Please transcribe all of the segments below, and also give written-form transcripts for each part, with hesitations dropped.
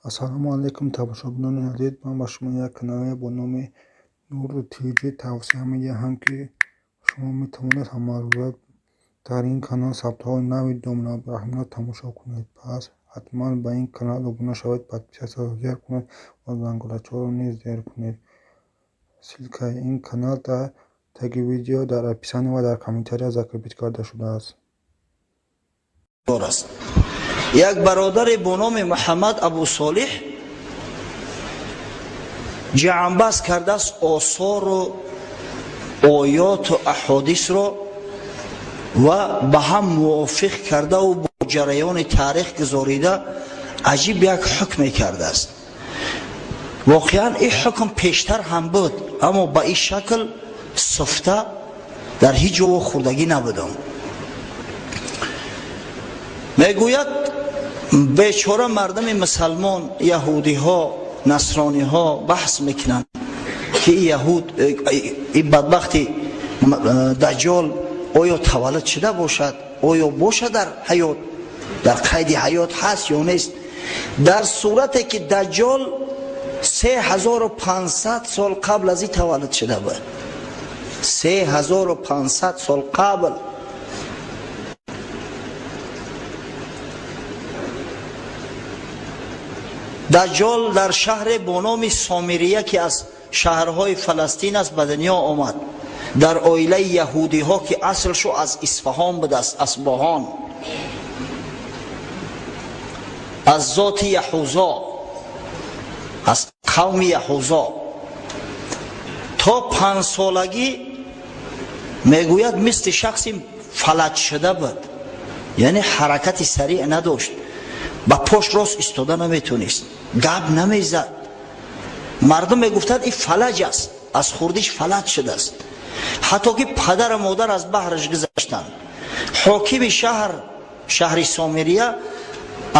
Ассалому алайкум, тамошобинони азиз. Ман ба шумо як канале бо номи Нур ТВ тавсия медиҳам, ки шумо метавонед ҳамарӯза дар ин канал сабтҳои нави Домла Абдураҳимро тамошо кунед. Пас ҳатман ба ин канал обуна шавед, подписаться зер кунед ва зангулачаро низ зер кунед. Ссылкаи ин канал дар таги видео, дар описание ва дар комментария закрепить карда шудааст. Аст. Як бародаре бо номи Муҳаммад Абу Солиҳ ҷамъбаст кардааст осору оёту аҳодисро ва ба ҳам мувофиқ кардаву бо ҷараёни таърих гузорида, аҷиб як ҳукме кардааст. Воқеан, ин ҳукм пештар ҳам буд, аммо ба ин шакл суфта дар ҳеҷ ҷо вохӯрдагӣ набудам. Мегӯяд, бечора мардами мусалмон, яҳудиҳо, насрониҳо баҳс мекунанд, ки яҳуд, ин бадбахти Даҷҷол оё таваллуд шуда бошад, оё бошад, дар ҳаёт, дар қайди ҳаёт ҳаст ё нест. Дар сурате ки Даҷҷол 3500 сол қабл аз ин таваллуд шуда буд, 3500 сол қабл. Даҷҷол дар шаҳре бо номи Сомирия, ки аз шаҳрҳои Фаластин аст, ба дунё омад, дар оилаи яҳудиҳо, ки аслшу аз Исфаҳон будааст, Асбоҳон, аз зоти Яҳузо, аз қавми Яҳузо. То 5-солагӣ, мегӯяд, мисли шахси фалаҷ шуда буд, яъне ҳаракати сариъ надошт, ба пош рост истода наметонист, гап намезад. Мардум мегуфтанд, ин фалаҷ аст, аз хурдиш фалаҷ шудааст. Ҳатто ки падару модар аз баҳраш гузаштанд. Ҳокими шаҳр, шаҳри Сомирия,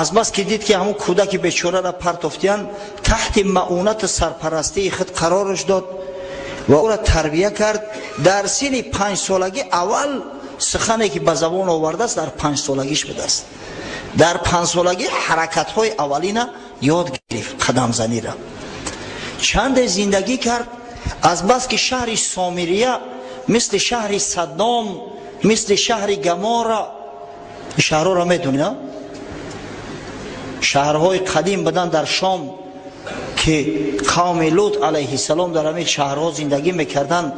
азбас ки дид, ки ҳамун кӯдаки бечораро партофтиян, таҳти маъунату сарпарастии худ қарораш дод ва ӯро тарбия кард. Дар синни 5-солагӣ аввал сухане ки ба забон овардааст, дар 5-солагиш будааст. Дар 5-солагӣ ҳаракатҳои аввалина ёд гирифт, қадамзанира. Чанде зиндагӣ кард. Азбаски шаҳри Сомирия мисли шаҳри Саддом, мисли шаҳри Гамора, шаҳрҳоро медонӣ, шаҳрҳои қадим буданд дар Шом, ки қавми Лут алайҳиссалом дар ҳамин шаҳрҳо зиндагӣ мекарданд,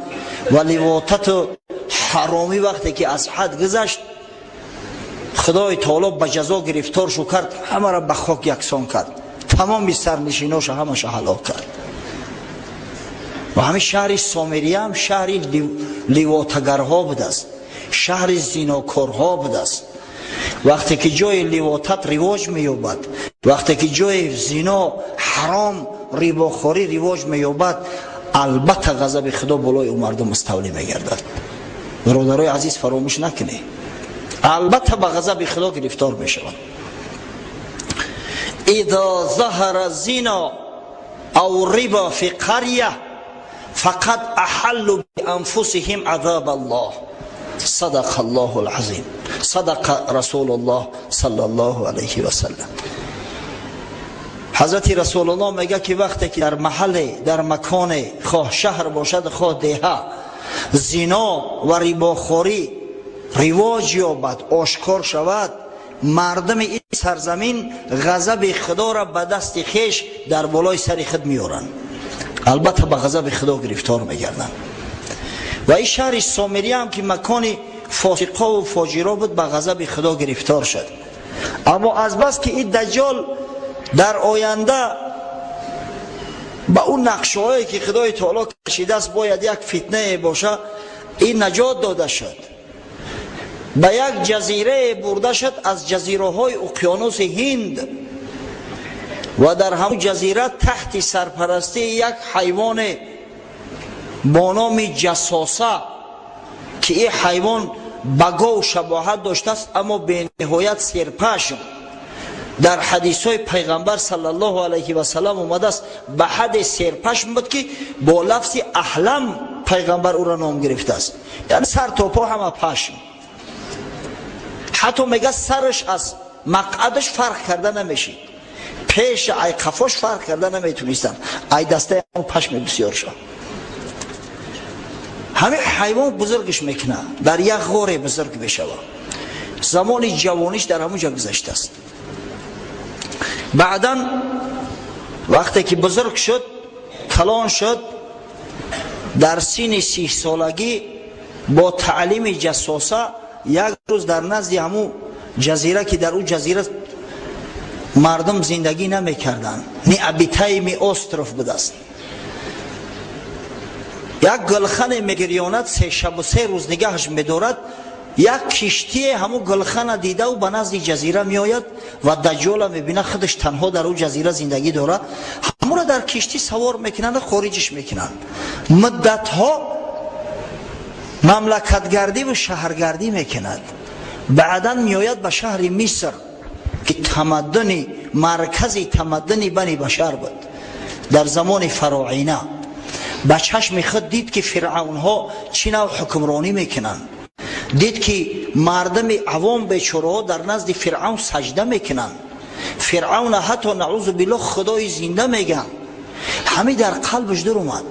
ва ливотату ҳаромӣ вақте ки аз ҳад гузашт, Худои таоло ба ҷазо гирифторшу кард, ҳамаро ба хок яксон кард, тамоми сарнишиноша ҳамаша ҳалок кард. Ва ҳамин шаҳри Сомириям шаҳри ливотагарҳо будааст, шаҳри зинокорҳо будааст. Вақте ки ҷои ливотат ривоҷ меёбад, вақте ки ҷои зино, ҳаром, рибохорӣ ривоҷ меёбад, албатта ғазаби Худо болои ӯ мардум муставлӣ мегардад. Бародарои азиз, фаромӯш накунед, албатта ба ғазаби Худо гирифтор мешавад. إذا ظهر الزنا أو الربا في قرية فقد أحلوا بأنفسهم عذاب الله. صدق الله العظيم، صدق رسول الله صلى الله عليه وسلم. Ҳазрати Расулуллоҳ мегӯяд, ки вақте ки дар маҳалле, дар маконе, хоҳ шаҳр бошад, хоҳ деҳа, зино ва рибохорӣ ривоҷ ёбад, ошкор шавад, мардуми ин сарзамин ғазаби Худоро ба дасти хеш дар болои сари худ меоранд, албатта ба ғазаби Худо гирифтор мегарданд. Ва ин шаҳри Сомириям, ки макони фосиқову фоҷиро буд, ба ғазаби Худо гирифтор шуд. Аммо азбаски ин Даҷҷол дар оянда ба ӯ нақшаҳое ки Худои таоло кашидааст, бояд як фитнае боша, ин наҷот дода шуд, ба як ҷазирае бурда шуд аз ҷазираҳои уқёнуси Ҳинд, ва дар ҳамун ҷазира таҳти сарпарастии як ҳайвоне бо номи ҷасоса, ки ин ҳайвон ба гов шабоҳат доштааст, аммо бениҳоят серпашм. Дар ҳадисҳои Пайғамбар саллаллоҳу алайҳи васалам омадааст, ба ҳадде серпашм буд, ки бо лафзи аҳлам Пайғамбар ӯро ном гирифтааст, яъне сар то по ҳама пашм. Ҳатто мега, сараш аз мақъадаш фарқ карда намешид. Пеш ай қафош фарқ карда наметунистанд, ай дастаи пашми бисёр шуд. Ҳамин ҳайвон бузургш мекунад, дар як ғоре бузург мешавад. Замони ҷавониш дар ҳамон ҷо гузаштааст. Баъдан вақте ки бузург шуд, калон шуд, дар синни 30 солагӣ бо таълими ҷассоса як рӯз дар назди ҳамун ҷазира, ки дар ӯ ҷазира мардум зиндагӣ намекарданд, необитаемый остров будааст, як гулхане мегирёнад, 3 шабу 3 рӯз нигаҳаш медорад. Як киштие ҳамун гулхана дидаву ба назди ҷазира меояд ва Даҷҷола мебинад, худаш танҳо дар ӯ ҷазира зиндагӣ дорад. Ҳамуро дар киштӣ савор мекунанд, хориҷиш мекунанд. Муддатҳо мамлакатгардиву шаҳргардӣ мекунад. Баъдан меояд ба шаҳри Миср, ки тамаддуни маркази тамаддуни бани башар буд дар замони фароина. Ба чашми худ дид, ки фиръавнҳо чӣ навъ ҳукмронӣ мекунанд. Дид, ки мардами авом, бечораҳо дар назди Фиръавн саҷда мекунанд, Фиръавна ҳатто, наъузу биллоҳ, худои зинда мегӯянд. Ҳамин дар қалбаш дур омад.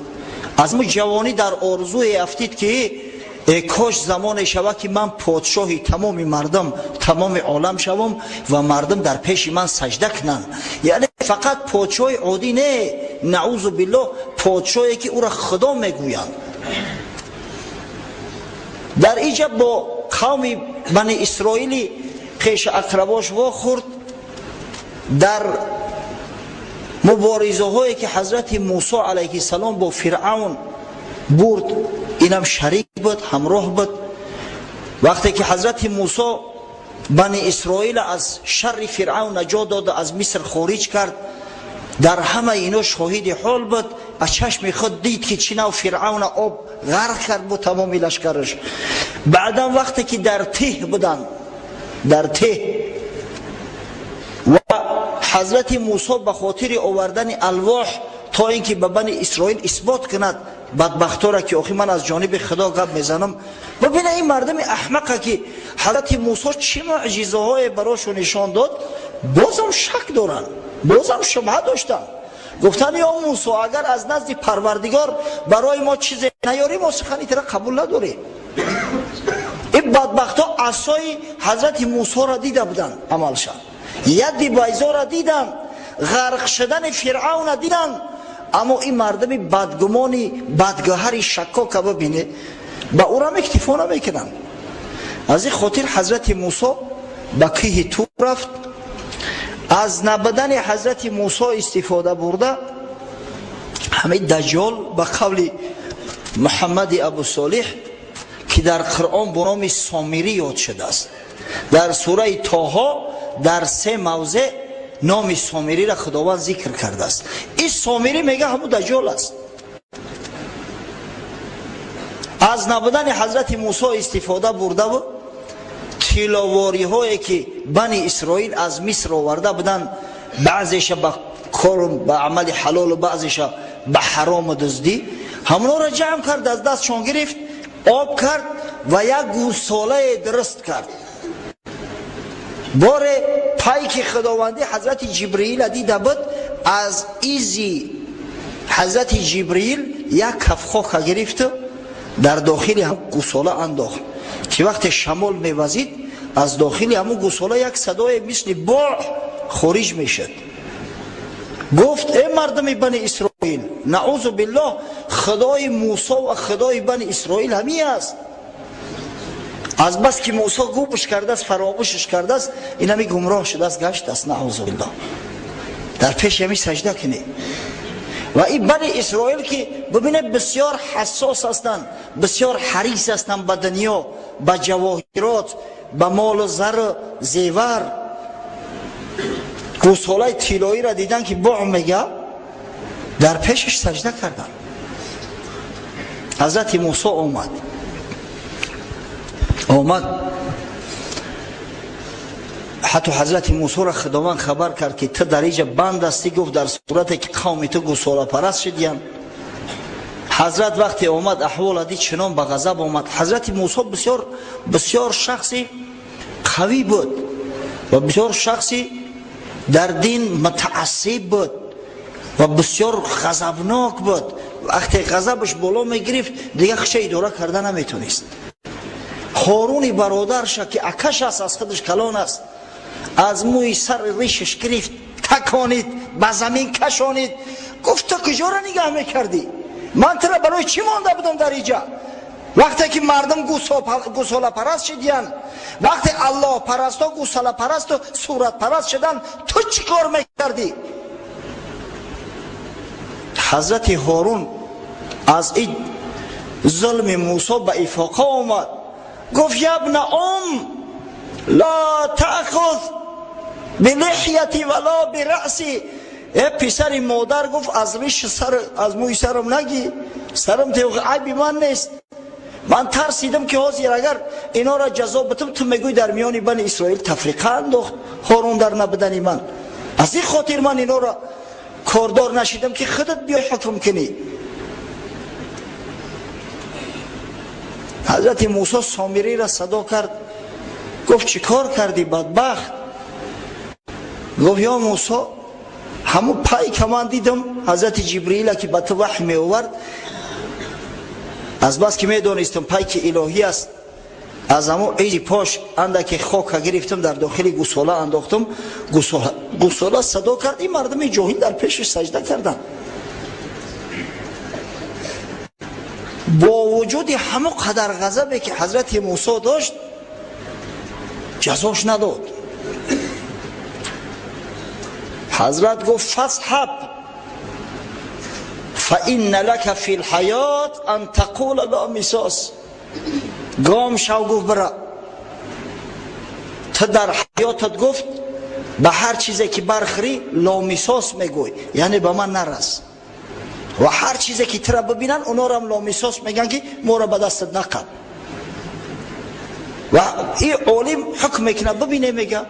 Аз му ҷавонӣ дар орзуе афтид, ки кош замоне шавад, ки ман подшоҳи тамоми мардум, тамоми олам шавам ва мардум дар пеши ман саҷда кунанд. Яъне фақат подшоҳи оддӣ не, наъузу биллоҳ, подшоҳе, ки ӯра худо мегӯянд. Дар иҷа бо қавми Бани Исроили хеша ақрабош вохӯрд. Дар муборизаҳое, ки ҳазрати Мусо алайҳиссалом бо Фиръавн бурд, инам шарик буд, ҳамроҳ буд. Вақте ки ҳазрати Мусо Бани Исроила аз шарри Фиръавн наҷот дода, аз Миср хориҷ кард, дар ҳамаи ино шоҳиди ҳол буд. Аз чашми худ дид, ки чӣ нав Фиръавна об ғарқ кард бо тамоми лашкараш. Баъдан вақте ки дар Тиҳ буданд, дар Тиҳ, ва ҳазрати Мусо ба хотири овардани алвоҳ, то ин ки ба Бани Исроил исбот кунад бадбахтора, ки охи ман аз ҷониби Худо гап мезанам, бибина ин мардуми аҳмақа, ки ҳазрати Мусо чӣ муъҷизаҳое барошон нишон дод, бозам шак доранд, бозам шубҳа доштанд. Гуфтанд: «Ё Мусо, агар аз назди Парвардигор барои мо чизе наёрӣ, мо сухани тира қабул надорем». Ин бадбахтҳо асои ҳазрати Мусоро дида буданд, амалша яди байзора диданд, ғарқ шудани Фиръавна диданд. Аммо ин мардуми бадгумони бадгӯҳари шаккока бибине, ба ӯрам иктифо намекунанд. Аз ин хотир ҳазрати Мусо ба кӯҳи Тур рафт. Аз набудани ҳазрати Мусо истифода бурда, ҳамин Даҷҷол, ба қавли Муҳаммади Абу Солиҳ, ки дар Қуръон бо номи Сомирӣ ёд шудааст, дар сураи Тоҳо дар се мавзеъ номи Сомириро Худованд зикр кардааст. Ин Сомирӣ, мега, ҳамун Даҷҷол аст. Аз набудани ҳазрати Мусо истифода бурдаву тилловориҳое, ки Бани Исроил аз Миср оварда буданд, баъзеша ба кору ба амали ҳалолу, баъзеша ба ҳарому дуздӣ, ҳамонҳоро ҷамъ кард, аз дастшон гирифт, об кард ва як гӯсолае дуруст кард. Боре пайки худовандӣ ҳазрати Ҷибриила дида буд. Аз изи ҳазрати Ҷибриил як каф хока гирифту дар дохили ҳамун гӯсола андохт, ки вақте шамол мевазид, аз дохили ҳамун гӯсола як садое мисли боъ хориҷ мешуд. Гуфт: «Э мардуми Бани Исроил, наъузу биллоҳ, худои Мусо ва худои Бани Исроил ҳамин аст». Аз бас ки Мусо губш кардааст, фаромӯшш кардааст, ин ҳами гумроҳ шудааст, гаштааст, наъузу биллоҳ. Дар пеши ҳами саҷда кунед. Ва ин Бани Исроил, ки бибинед, бисёр ҳассос ҳастанд, бисёр ҳарис ҳастанд ба дунё, ба ҷавоҳирот, ба молу зару зевар, гӯсолаи тиллоиро дидан, ки боъ мега, дар пешаш саҷда карданд. Ҳазрати Мусо омад. Ҳатто ҳазрати Мусоро Худованд хабар кард, ки ту дар иҷа банд ҳастӣ. Гуфт: «Дар сурате ки қавми ту гӯсолапараст шудиянд». Ҳазрат вақте омад, аҳвола дид, чунон ба ғазаб омад. Ҳазрати Мусо бисёр бисёр шахси қавӣ буд ва бисёр шахси Дар дин мутаассиб буд ва бисёр ғазабнок буд. Вақте ғазабаш боло мегирифт, дигар худша идора карда наметонист. Ҳоруни бародарша, ки акаш аст, аз худаш калон аст, аз мӯи сари ришаш гирифт, таконид, ба замин кашонид. Гуфт: ту куҷоро нигаҳ мекардӣ? Ман тура барои чӣ монда будам дар иҷа? Вақте ки мардум гусолапараст шидиянд, вақте аллоҳпарастҳо гусолапарасту суратпараст шуданд, ту чӣ кор мекардӣ? Ҳазрати Ҳорун аз ин зулми Мусо ба ифоқа омад. Гуфт: يا ابن أم، لا تأخذ بلحيتي ولا برأسي. Э писари модар, гуфт, аз риши сар, аз мӯи сарам нагӣ, сарам айби ман нест. Ман тарсидам, ки ҳозир агар инора ҷазо битам, ту мегӯй: дар миёни бани Исроил тафриқа андохт Ҳорун дар набудани ман. Аз ин хотир ман инора кордор нашидам, ки худат биёй ҳукм кунӣ. Ҳазрати Мусо Сомириро садо кард, гуфт: чӣ кор кардӣ, бадбахт? Гуфт: ё Мусо, ҳамун пайка ман дидам, ҳазрати Ҷибриила, ки ба ту ваҳй меовард. Аз бас ки медонистам, пайки илоҳӣ аст, аз ҳамун изи пош андаке хока гирифтам, дар дохили гусола андохтам. Гусола садо кард, ин мардуми ҷоҳил дар пешаш саҷда карданд. Бо вуҷуди ҳамон қадар ғазабе, ки ҳазрати Мусо дошт, ҷазош надод. Ҳазрат гуфт: فاذهب فإن لك في الحياة أن تقول لا مساس. Гом шав, гуфт, бира, ту дар ҳаётат, гуфт, ба ҳар чизе ки бархӯрӣ, ломисос мегӯй, яъне ба ман нарас, ва ҳар чизе ки тура бибинанд, онорам ломисос мегӯянд, ки моро ба дастат нақаб. Ва ин олим ҳукм мекунад, бибине, мега: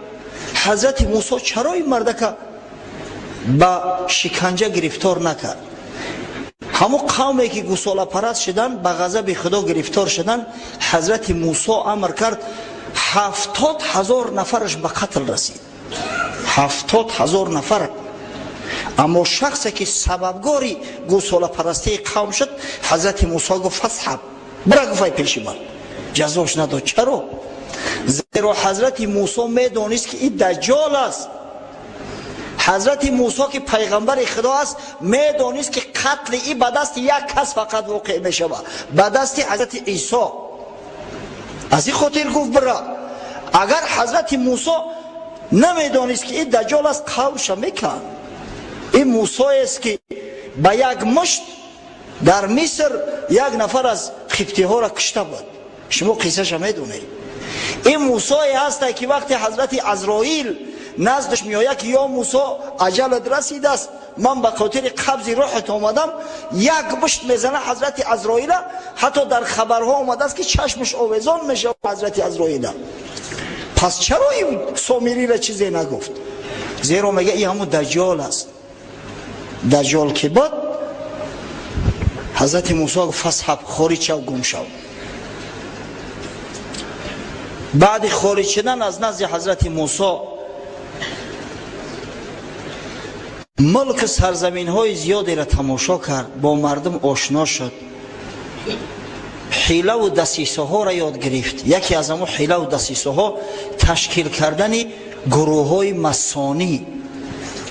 ҳазрати Мусо чаро ин мардака ба шиканҷа гирифтор накард? Ҳамон қавме ки гусолапараст шуданд, ба ғазаби Худо гирифтор шуданд, ҳазрати Мусо амр кард, 70 000 нафараш ба қатл расид, 70 000 нафар. Аммо шахсе ки сабабгори гусолапарастии қавм шуд, ҳазрати Мусо гуфт: فاذهب, бира, гуфай, пеши ман. Ҷазош надод. Чаро? Зеро ҳазрати Мусо медонист, ки ин даҷҷол аст. Ҳазрати Мусо, ки пайғамбари Худо аст, медонист, ки қатли и ба дасти як кас фақат воқеъ мешавад, ба дасти ҳазрати Исо. Аз ин хотир гуфт: бира. Агар ҳазрати Мусо намедонист, ки ин даҷҷол аст, қавмша мекард. Ин Мусоест, ки ба як мушт дар Миср як нафар аз қибтиҳоро кушта буд, шумо қиссаша медонед. Ин Мусое ҳасте, ки вақте ҳазрати Азроил наздаш меояд, ки ё Мусо, аҷалат расидааст, ман ба хотири қабзи рӯҳат омадам, як мушт мезана ҳазрати Азроила, ҳатто дар хабарҳо омадааст, ки чашмаш овезон мешавад ҳазрати Азроила. Пас чаро ин Сомириро чизе нагуфт? Зеро мега, ин ҳамун даҷҷол аст. Даҷҷол ки буд, ҳазрати Мусо гуфт: فاذهب, хориҷ шав, гум шав. Баъди хориҷ шудан аз назди ҳазрати Мусо, мулк сарзаминҳои зиёдеро тамошо кард, бо мардум ошно шуд, ҳилаву дасисаҳоро ёд гирифт. Яке аз ҳамон ҳилаву дасисаҳо ташкил кардани гурӯҳҳои масонӣ.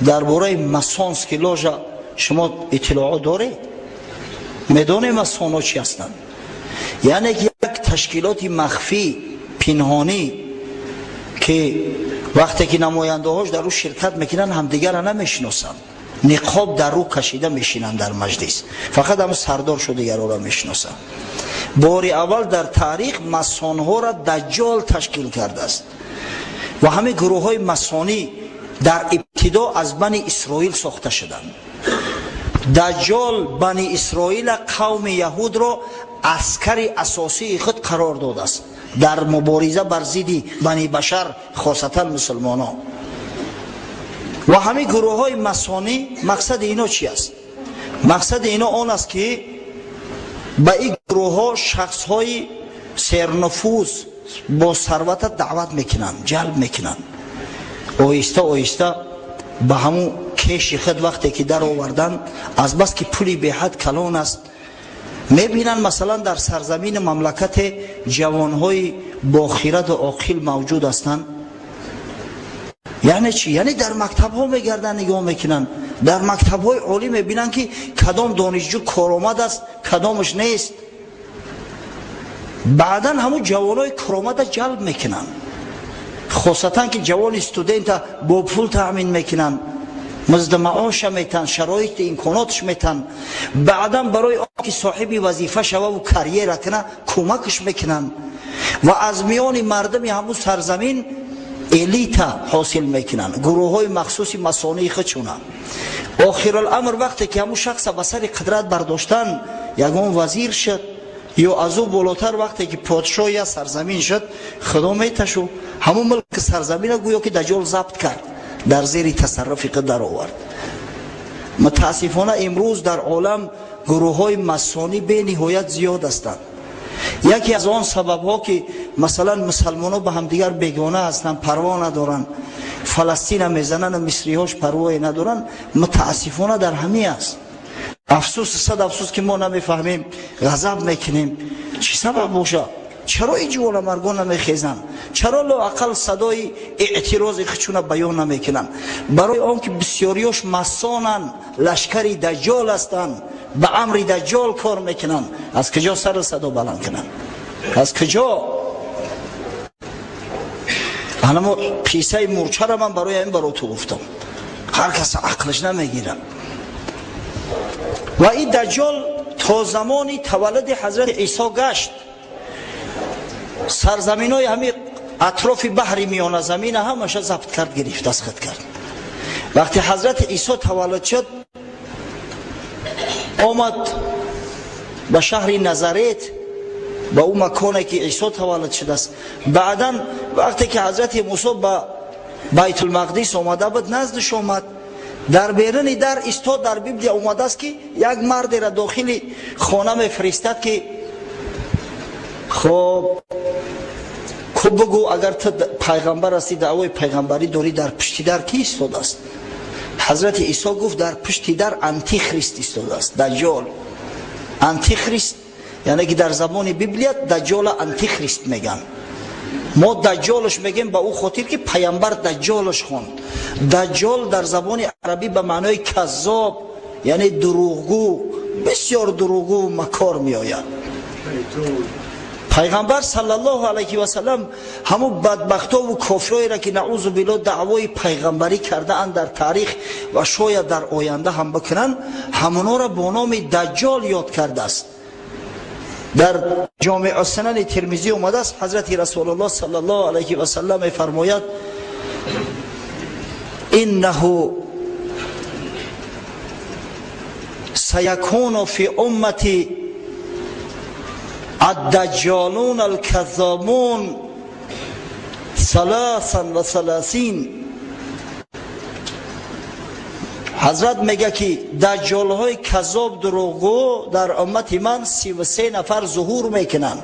Дар бораи масонский ложа шумо иттилоот доред? Медонед, масонҳо чӣ ҳастанд? Яъне як ташкилоти махфӣ, пинҳонӣ, ки вақте ки намояндаҳош дар ӯ ширкат мекунанд, ҳамдигарро намешиносанд, ниқоб дар рӯ кашида мешинанд дар маҷлис, фақат ҳам сардор шу дигарҳоро мешиносанд. Бори аввал дар таърих масонҳоро Даҷҷол ташкил кардааст ва ҳамин гурӯҳҳои масонӣ дар ибтидо аз бани Исроил сохта шуданд. Даҷҷол бани Исроила, қавми яҳудро аскари асосии худ қарор додааст дар мубориза бар зидди бани башар, хосатан мусулмонон. Ва ҳамин гурӯҳҳои масонӣ, мақсади ино чи аст? Мақсади ино он аст, ки ба ин гурӯҳҳо шахсҳои сернуфуз, бо сарвата даъват мекунанд, ҷалб мекунанд. Оҳиста оҳиста Ба ҳамун кеши худ вақте ки даровардан, азбаски пули беҳад калон аст, мебинанд, масалан, дар сарзамини мамлакате ҷавонҳои бохираду оқил мавҷуд ҳастанд. Яъне чӣ? Яъне дар мактабҳо мегарданд, нигоҳ мекунанд, дар мактабҳои олӣ мебинанд, ки кадом донишҷӯ коромад аст, кадомаш нест. Баъдан ҳамун ҷавонҳои коромада ҷалб мекунанд, хосатан ки ҷавони студента бо пул таъмин мекунанд, музди маоша метан, шароити имконотш метан. Баъдан барои он ки соҳиби вазифа шававу карьера куна, кӯмакш мекунанд ва аз миёни мардуми ҳамун сарзамин элита ҳосил мекунанд, гурӯҳҳои махсуси масонии худшона. Охируламр, вақте ки ҳамун шахса ба сари қудрат бардоштан, ягон вазир шуд ё аз ӯ болотар, вақте ки подшоҳ я сарзамин шуд, худо меташу, ҳамун мулки сарзамина гӯё ки Даҷол забт кард, дар зери тасарруфи худ даровард. Мутаассифона, имрӯз дар олам гурӯҳҳои масонӣ бениҳоят зиёд ҳастанд. Яке аз он сабабҳо, ки масалан мусалмонҳо ба ҳамдигар бегона ҳастанд, парво надоранд, Фаластина мезананд, мисриҳош парвое надоранд, мутаассифона, дар ҳамин аст. Афсӯс, сад афсӯс, ки мо намефаҳмем, ғазаб мекунем: чӣ сабаб бошад? Чаро ин ҷуволамаргон намехезанд? Чаро лоақал садои эътирози худшуна баён намекунанд? Барои он ки бисёриёш масонанд, лашкари Даҷҷол ҳастанд, ба амри Даҷҷол кор мекунанд. Аз куҷо сару садо баланд кунанд? Аз куҷо? Анамо қиссаи мурчара ман барои ҳамин баро ту гуфтам, ҳар кас ақлаш намегирад. Ва ин Даҷҷол то замони таваллуди ҳазрати Исо гашт, сарзаминҳои ҳамин атрофи баҳри Миёназамина ҳамаша забт кард, гирифт, аз худ кард. Вақте ҳазрати Исо таваллуд шуд, омад ба шаҳри Назарет, ба ӯ маконе ки Исо таваллуд шудааст. Баъдан вақте ки ҳазрати Мусо ба Байтулмақдис омада буд, наздиш омад, дар беруни дар истод. Дар Библия омадааст, ки як мардеро дохили хона мефиристад, ки хоб ку бугӯ, агар ту пайғамбар ҳастӣ, даъвои пайғамбарӣ дорӣ, дар пушти дар кӣ истодааст? Ҳазрати Исо гуфт: дар пушти дар Антихрист истодааст, Даҷҷол. Антихрист, яъне ки дар забони Библия Даҷҷола Антихрист меган. Мо Даҷҷолш мегем ба ӯ хотир, ки пайғамбар Даҷҷолш хонд. Даҷҷол дар забони арабӣ ба маънои каззоб, яъне дурӯғгӯ, бисёр дурӯғгӯ, макор меояд. Пайғамбар саллаллоҳу алайҳи васалам ҳамун бадбахтову кофироеро, ки, наузу билло, даъвои пайғамбарӣ кардаанд дар таърих ва шояд дар оянда ҳам бикунанд, ҳамонҳоро бо номи Даҷҷол ёд кардааст. Дар Ҷомеъу Сунани Термизӣ омадааст, ҳазрати Расулуллоҳ саллаллоҳу алайҳи васалам мефармояд: иннаҳу саякуну фи уммати الدجالون الكذابون 33. Ҳазрат мега, ки даҷҷолҳои каззоб, дурӯғгӯ дар уммати ман 33 нафар зуҳур мекунанд.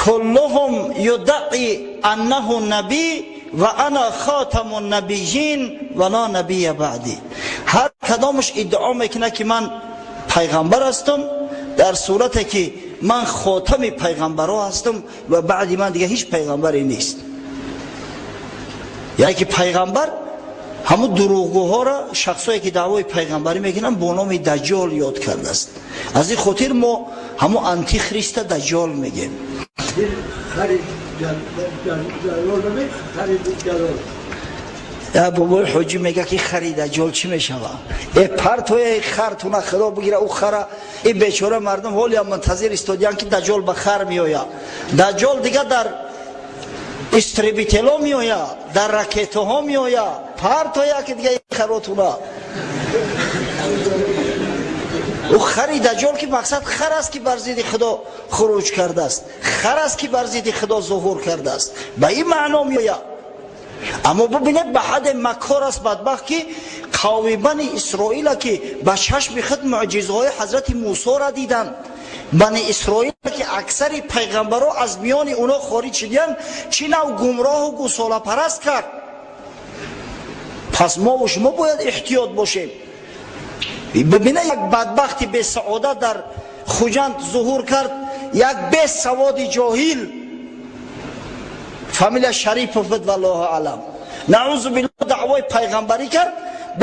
Куллуҳум юддаи аннаҳу набӣ ва ана хатаму набийин ва ла набия баъди. Ҳар кадомаш иддао мекунад, ки ман пайғамбар ҳастам, дар сурате ки ман хотами пайғамбарҳо ҳастам ва баъди ман дига ҳеҷ пайғамбаре нест. Яъне ки пайғамбар ҳамун дурӯғгӯҳоро, шахсое ки даъвои пайғамбарӣ мекунанд, бо номи Даҷҷол ёд кардааст. Аз ин хотир мо ҳамун Антихриста Даҷҷол мегем. Бобои ҳоҷӣ мега, ки хари Даҷҷол чӣ мешава? Э, партоя хартуна, худо бигира ӯ хара. Ин бечора мардум ҳолиам мунтазир истодиян, ки Даҷҷол ба хар меояд. Даҷҷол дига дар истребитело меояд, дар ракетаҳо меояд. Партоя ки дига харотуна. Ӯ хари Даҷҷол, ки мақсад хар аст, ки бар зидди худо хуруҷ кардааст, хар аст, ки бар зидди худо зуҳур кардааст, ба ин маъно меояд. Аммо бубинед, ба ҳадде макор аст бадбахт, ки қавми Бани Исроила, ки ба чашми худ мӯъҷизаҳои ҳазрати Мусоро диданд. Бани Исроил ки аксари пайғамбаро аз миёни уно хориҷ шидиянд, чӣ нав гумроҳу гусолапараст кард? Пас мо шумо бояд эҳтиёт бошем. Бибина, як бадбахти бесаодат дар Хуҷанд зуҳур кард, як бесаводи ҷоҳил, фамилия Шарипов буд, валлоҳу аълам, наъузу биллоҳ, даъвои пайғамбарӣ кард.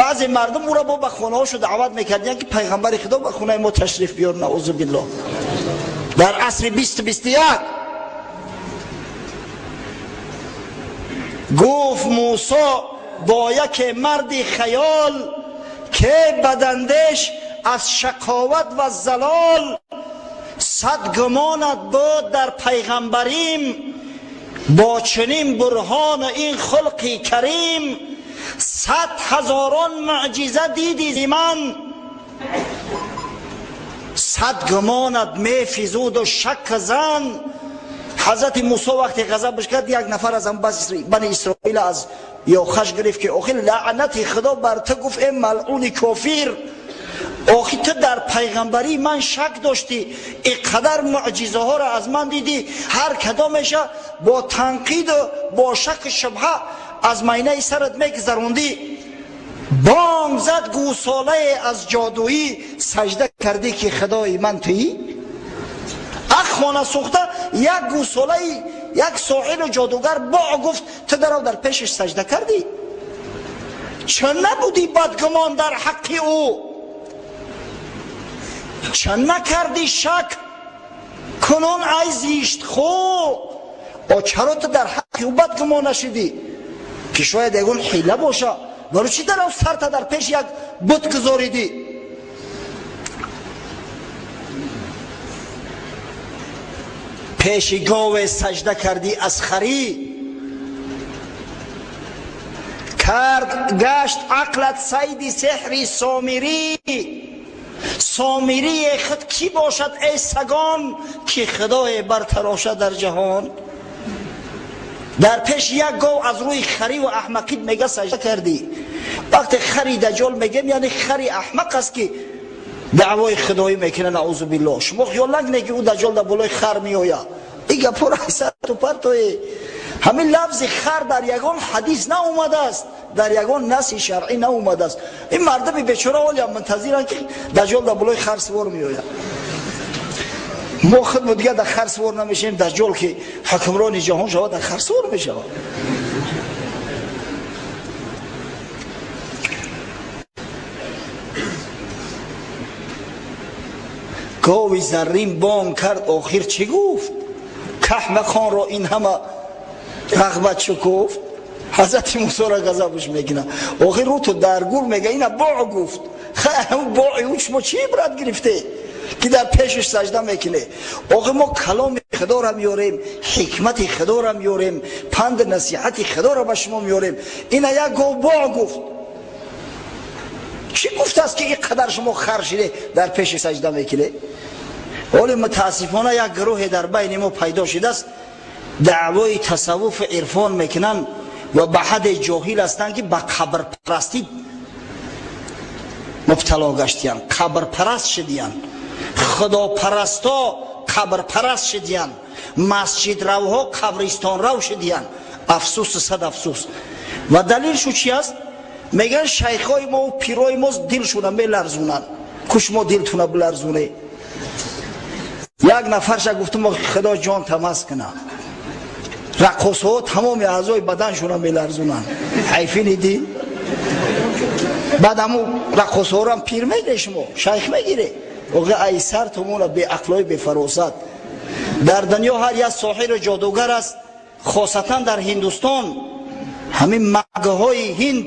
Баъзе мардум ӯро бо ба хонаҳошо даъват мекардиянд, ки пайғамбари Худо ба хонаи мо ташриф биёр. Наъузу биллоҳ, дар асри 20-21. Гуфт Мусо бо яке марди хаёл, ки бадандеш аз шақоват ва залол, сад гумонат буд дар пайғамбарим, бо чунин бурҳону ин хулқи карим, сад ҳазорон муъҷиза диди зи ман, сад гумонат мефизуду шак зан. Ҳазрати Мусо вақте ғазабаш кард, як нафар аз Бани Исроил аз ёхаш гирифт, ки охир лаънати Худо бар ту, гуфт, э малъуни кофир, охи ту дар пайғамбарии ман шак доштӣ, иқадар муъҷизаҳоро аз ман дидӣ, ҳар кадомеша бо танқиду бо шаку шубҳа аз майнаи сарат мегузарондӣ. Бонг зад гӯсолае аз ҷодуӣ, сажда кардӣ, ки Худои ман туӣ. Ах, хона сӯхта, як гӯсолаи, як соҳиру ҷодугар бо гуфт, ту дарав дар пешаш сажда кардӣ. Чӣ набудӣ бадгумон дар ҳаққи ӯ? Чӣ накардӣ шак кунун, ай зиштхӯ? О, чаро ту дар ҳаққи ӯ бадгумон нашидӣ, ки шояд ягон ҳила боша? Барои чӣ дарав сарта дар пеши як бут гузоридӣ? Пеши гове сажда кардӣ, аз харӣ кард гашт ақлат сайди сеҳри сомирӣ. Сомирие худ кӣ бошад, эй сагон, ки Худое бартарошад дар ҷаҳон? Дар пеши як гов аз рӯи хариву аҳмақӣ мега сажда кардӣ. Вақте хари даҷол мегем, яъне хари аҳмақ аст, ки даъвои худоӣ мекунад, наъузу биллоҳ. Шумо хиёл накунед, ки ӯ даҷол дар болои хар меояд. И гапҳоро сарту партое. Ҳамин лафзи хар дар ягон ҳадис наомадааст, дар ягон наси шаръӣ наомадааст. Ин мардуми бечора ҳолиам мунтазиранд, ки даҷол дар болои хар сувор меояд. Мо худмо дигар дар хар сувор намешавем, даҷол ки ҳукмрони ҷаҳон шавад, дар хар сувор мешавад. Гови заррин бонг кард, охир чӣ гуфт? Каҳмақонро ин ҳама рағбат шукуфт. Ҳазрати Мусоро ғазабаш мекунад. Охир рӯту дар гур мега, ина бо гуфт. Бои ӯ шумо чӣ ибрат гирифте, ки дар пешаш сажда мекунед? Охир мо каломи Худоро меёрем, ҳикмати Худоро меёрем, панди насиҳати Худоро ба шумо меёрем. Ина як гов бо гуфт. Чӣ гуфтааст, ки ин қадар шумо хар шиде, дар пеши сажда мекунед? Ҳоле мутаассифона як гурӯҳе дар байни мо пайдо шудааст, даъвои тасаввуфу ирфон мекунанд ва ба ҳадде ҷоҳил ҳастанд, ки ба қабрпарастӣ мубтало гаштиянд, қабрпараст шудиянд. Худопарасто қабрпараст шудиянд, масҷидравҳо қабристонрав шудиянд. Афсӯсу сад афсӯс. Ва далилшу чи аст? Мегӯянд, шайхҳои мо пирои мо дилшуна меларзунанд. Куш мо дилтуна биларзуне? Як нафарша гуфтум, Худо ҷон тамаз куна, раққосҳо тамоми аъзои баданшуна меларзунанд. Ҳайфини дин. Баъд ҳаму раққосҳорам пир мегире, шумо шайх мегире. Оға, ай сар тумона, беақлои бефаросат. Дар дунё ҳар як соҳиру ҷодугар аст, хосатан дар Ҳиндустон, ҳамин магҳои ҳинд,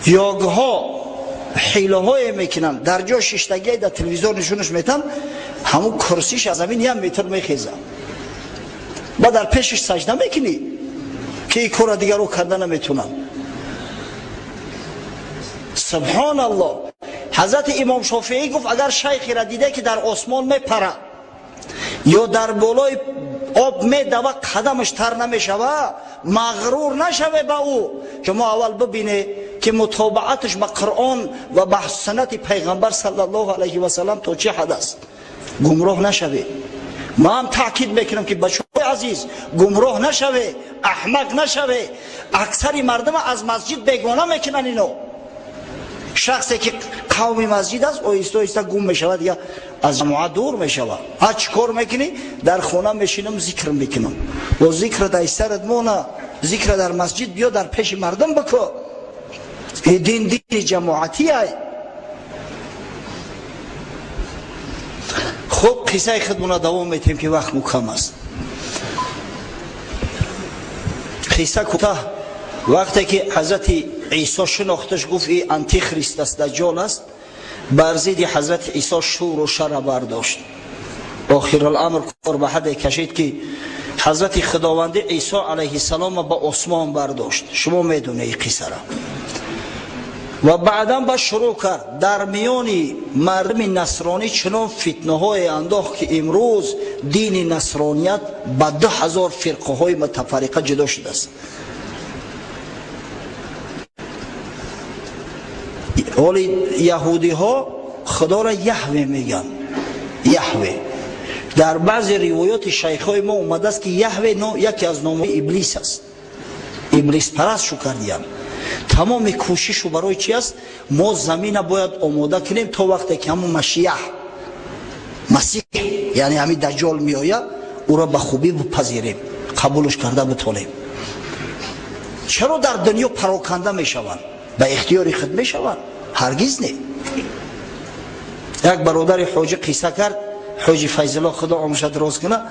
йогҳо ҳилаҳое мекунанд. Дар ҷо шиштагие дар телевизор нишонаш метам, ҳамун курсиш аз замин як метр мехезад. Ба дар пешаш сажда мекунӣ, ки ин корра дигаро карда наметунанд. Субҳоналлоҳ. Ҳазрати Имом Шофиӣ гуфт, агар шайхеро диде, ки дар осмон мепарад ё дар болои Об медава, қадамаш тар намешава, мағрур нашаве ба ӯ. Шумо аввал бибине, ки мутобааташ ба Қуръон ва ба суннати Пайғамбар саллаллоҳу алайҳи васаллам то чӣ ҳад аст. Гумроҳ нашаве. Ман таъкид мекунам, ки бачаҳои азиз, гумроҳ нашаве, аҳмақ нашаве. Аксари мардума аз масҷид бегона мекунанд ино. Шахсе ки қавми масҷид аст, оҳиста оҳиста гум мешавад, я аз ҷамоат дур мешавад. Ҳа, чӣ кор мекунӣ? Дар хона мешинам, зикр мекунам. Бо зикра дар сарат мона, зикра дар масҷид биё, дар пеши мардум бикӯ. Дин дини ҷамоатӣ ай. Хуб, қиссаи худмона давом метем, ки вақт мукам аст. Қисса кӯтаҳ. Вақте ки ҳазрати Исо шинохташ, гуфт: и антихрист аст, даҷҷол аст. Бар зидди ҳазрати Исо шуру шара бардошт. Охируламр кор ба ҳадде кашид, ки ҳазрати худованди Исо алайҳиссалома ба осмон бардошт. Шумо медонед қиссара. Ва баъдан ба шурӯъ кард, дар миёни мардуми насронӣ чунон фитнаҳое андохт, ки имрӯз дини насроният ба 2000 фирқаҳои мутафарриқа ҷудо шудааст. Ҳоли яҳудиҳо Худоро Яҳве мегӯянд, Яҳве. Дар баъзе ривоёти шайхҳои мо омадааст, ки Яҳве яке аз номҳои Иблис аст. Иблиспараст шу кардиянд. Тамоми кӯшишу барои чи аст? Мо замина бояд омода кунем, то вақте ки ҳамун Машияҳ, Масиҳ, яъне ҳамин даҷҷол меояд, ӯро ба хубӣ бипазирем, қабулш карда битонем. Чаро дар дунё пароканда мешаванд? Ба ихтиёри худ мешаванд? Ҳаргиз не. Як бародари ҳоҷӣ қисса кард, ҳоҷи Файзулло, Худо умрша дароз кунад,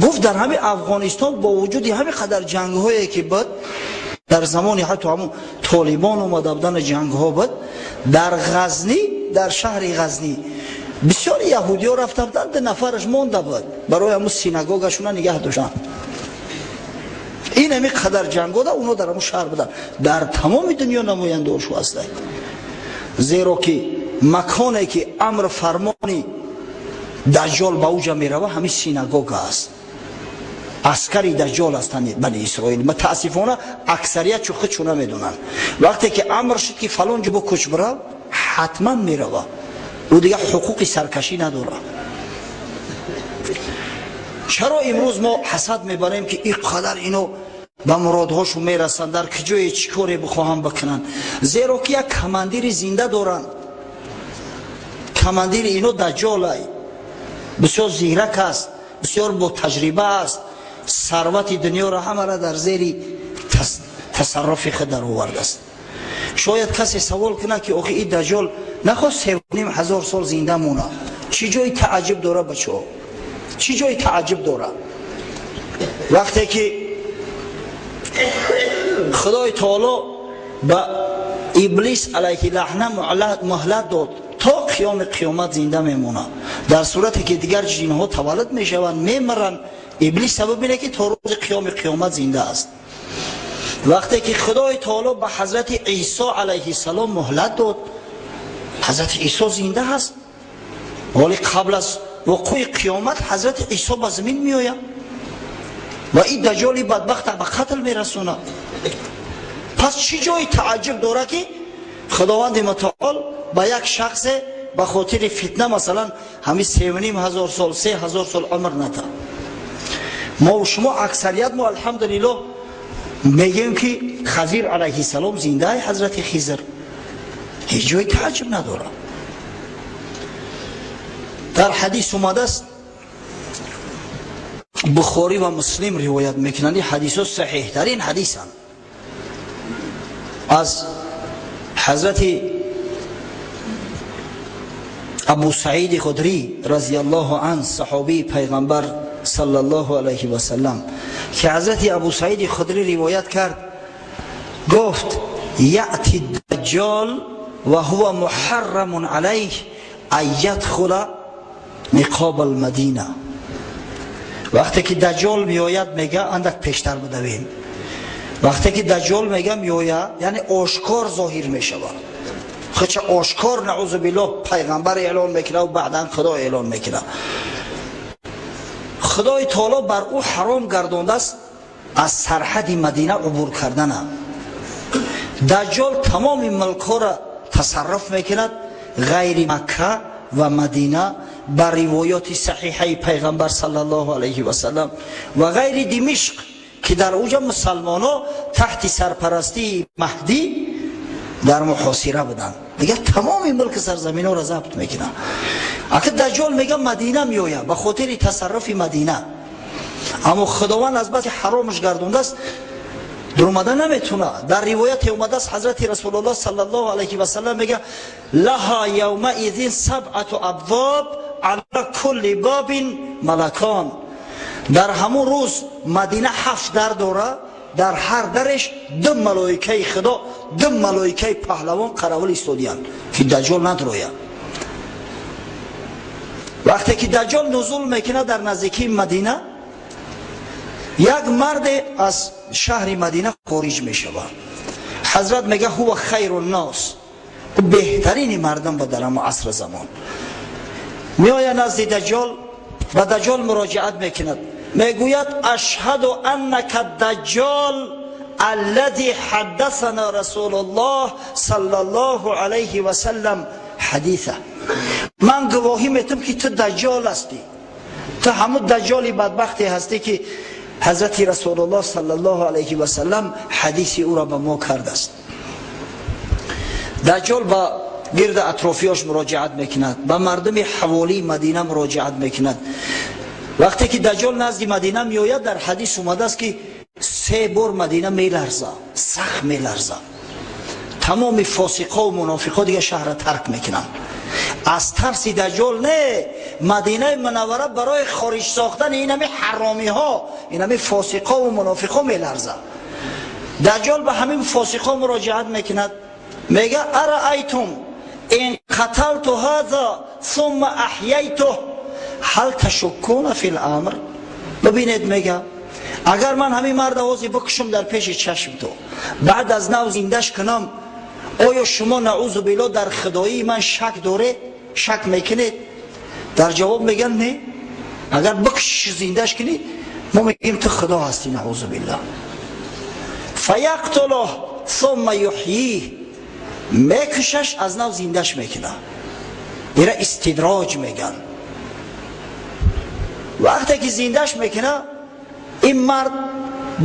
гуфт: дар ҳамин Афғонистон бо вуҷуди ҳамин қадар ҷангҳое ки буд, дар замони ҳатто ҳамун Толибон омада будани ҷангҳо буд, дар Ғазнӣ, дар шаҳри Ғазнӣ бисёри яҳудиҳо рафта буданд, ду нафараш монда буд, барои ҳамун синагогашуна нигаҳ доштанд. Ин ҳамин қадар ҷангҳо да онҳо дар ҳамун шаҳр буданд. Дар тамоми дунё намояндаҳошу ҳастанд, зеро ки маконе ки амр фармони даҷҷол ба уҷа мерава, ҳамин синагога аст. Аскари даҷҷол ҳастанд бани Исроил. Мутаассифона, аксарият чу худшу намедонанд. Вақте ки амр шуд, ки фалон ҷо кӯч бирав, ҳатман мерава, ӯ дигар ҳуқуқи саркашӣ надорад. Чаро имрӯз мо ҳасад мебарем, ки ин қадар ино ба муродҳошу мерасанд, дар куҷое чӣ коре бихоҳам бикунанд? Зеро ки як командири зинда доранд. Командири ино даҷҷолай, бисёр зирак аст, бисёр ботаҷриба аст, сарвати дунёро ҳамаро дар зери тасарруфи худ даровардааст. Шояд касе савол кунад, ки охи ин даҷҷол нахост 3500 сол зинда монад, чӣ ҷои тааҷҷуб дора? Бачаҳо, чӣ ҷои тааҷҷуб дора? Вақте ки Худои Таоло ба Иблис алайҳи лаъна муҳлат дод, то қиёми қиёмат зинда мемонад, дар сурате ки дигар ҷинҳо таваллуд мешаванд, мемиранд, Иблис сабаб ине, ки то рӯзи қиёми қиёмат зинда аст. Вақте ки Худои Таоло ба ҳазрати Исо алайҳиссалом муҳлат дод, ҳазрати Исо зинда ҳаст. Ҳоли қабл аз вуқӯи қиёмат ҳазрати Исо ба замин меояд ва ин даҷҷоли бадбахта ба қатл мерасонад. Пас чӣ ҷои тааҷҷуб дорад, ки Худованди Мутаол ба як шахсе ба хотири фитна, масалан, ҳамин 3500 сол, 3000 сол умр ната? Мо шумо, аксарият мо, алҳамдулиллоҳ, мегӯем, ки Хазир алайҳиссалом зиндаи, ҳазрати Хизр, ҳеҷ ҷои тааҷҷуб надорад. Дар ҳадис омадааст, Бухорӣ ва Муслим ривоят мекунанд, ин ҳадисҳо саҳиҳтарин ҳадисанд, аз ҳазрати Абу Саиди Худрӣ разияллоҳу ан, саҳобии Пайғамбар саллаллоҳу алайҳи васаллам, ки ҳазрати Абу Саиди Худрӣ ривоят кард, гуфт: яъти даҷҷол ва ҳува муҳаррамун алайҳ ан ядхула ниқоб алмадина. Вақте ки даҷҷол меояд, мега, андак пештар будавем, вақте ки даҷҷол мега меояд, яъне ошкор зоҳир мешавад, худша ошкор, наузу биллоҳ, пайғамбар эълон мекунад, баъдан Худо эълон мекунад. Худои таоло бар ӯ ҳаром гардондааст аз сарҳади Мадина убур кардана. Даҷҷол тамоми мулкҳоро тасарруф мекунад ғайри Макка ва Мадина ба ривоёти саҳиҳаи пайғамбар саллаллоҳу алайҳи васаллам ва ғайри Димишқ, ки дар уҷа мусалмонҳо таҳти сарпарастии Маҳдӣ дар муҳосира буданд. Дигар тамоми мулки сарзаминҳоро забт мекунад. Ака Даҷҷол мега Мадина меояд ба хотири тасарруфи Мадина, аммо Худованд аз баси ҳаромаш гардондааст, дуромада наметуна. Дар ривояте омадааст, ҳазрати Расулуллоҳ саллаллоҳу алайҳи васаллам мега: лаҳа явмаизин сабъату абвоб ала кулли бобин малакон. Дар ҳамун рӯз Мадина 7 дар дора, дар ҳар дареш 2 малоикаи Худо, 2 малоикаи паҳлавон қаравул истодиянд, ки Даҷҷол надрояд. Вақте ки Даҷҷол нузул мекунад дар наздикии Мадина, як марде аз шаҳри Мадина хориҷ мешавад. Ҳазрат мега: ҳува хайру ннос, ӯ беҳтарини мардум буд дар ҳамон асри замон. Меояд назди Даҷҷол, ба Даҷҷол муроҷиат мекунад, мегӯяд: ашҳаду аннака даҷҷол аллази ҳаддасана Расулуллоҳ саллаллоҳу алайҳи васаллам ҳадиса. Ман гувоҳӣ метам, ки ту Даҷҷол ҳастӣ, ту ҳамун Даҷҷоли бадбахте ҳастӣ, ки ҳазрати Расулуллоҳ саллаллоҳу алайҳи васаллам ҳадиси ӯро ба мо кардааст. Даҷҷол ба гирди атрофиёш муроҷиат мекунад, ба мардуми ҳаволии Мадина муроҷиат мекунад. Вақте ки Даҷҷол назди Мадина меояд, дар ҳадис омадааст, ки 3 бор Мадина меларза, сахт меларза. Тамоми фосиқҳо мунофиқҳо дигар шаҳрро тарк мекунанд аз тарси Даҷҷол. Не, Мадинаи Мунаввара барои хориҷ сохтани инами ҳаромиҳо, инами фосиқҳо мунофиқҳо меларза. Даҷҷол ба ҳамин фосиқҳо муроҷиат мекунад, мега: араайтум ин қаталту ҳаза сумма аҳяйтуҳ ҳал ташуккуна фил амр. Бибинед, мега, агар ман ҳамин марда ҳозир бикушам дар пеши чашм ту, баъд аз нав зиндаш кунам, оё шумо наузу билло дар худоии ман шак доред, шак мекунед? Дар ҷавоб мегӯянд: не, агар бикушиш, зиндаш кунӣ, мо мегӯем ту худо ҳастӣ, наузу билло. Фаяқтулуҳ сумма юҳйих, мекушаш, аз нав зиндаш мекунад. Ира истидроҷ мегӯянд. Вақте ки зиндаш мекунад, ин мард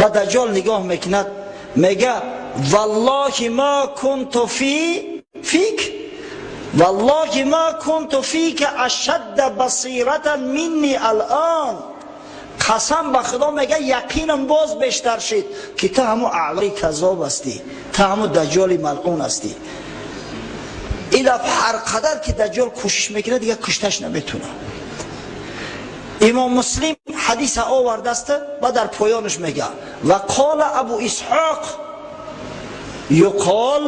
ба Даҷҷол нигоҳ мекунад, мега: валлоҳи ма кунту фик, валлоҳи ма кунту фика ашадда басиратан минни алъон. Қасам ба Худо, мега, яқинам боз бештар шид, ки ту ҳамун аъвари каззоб ҳастӣ, ту ҳамун Даҷҷоли малъун ҳастӣ. Ин дафъ ҳар қадар ки Даҷҷол кӯшиш мекунад, дигар кушташ наметунад. Имом Муслим ҳадиса овардааст ва дар поёнаш мега: ва қола Абу Исҳоқ юқол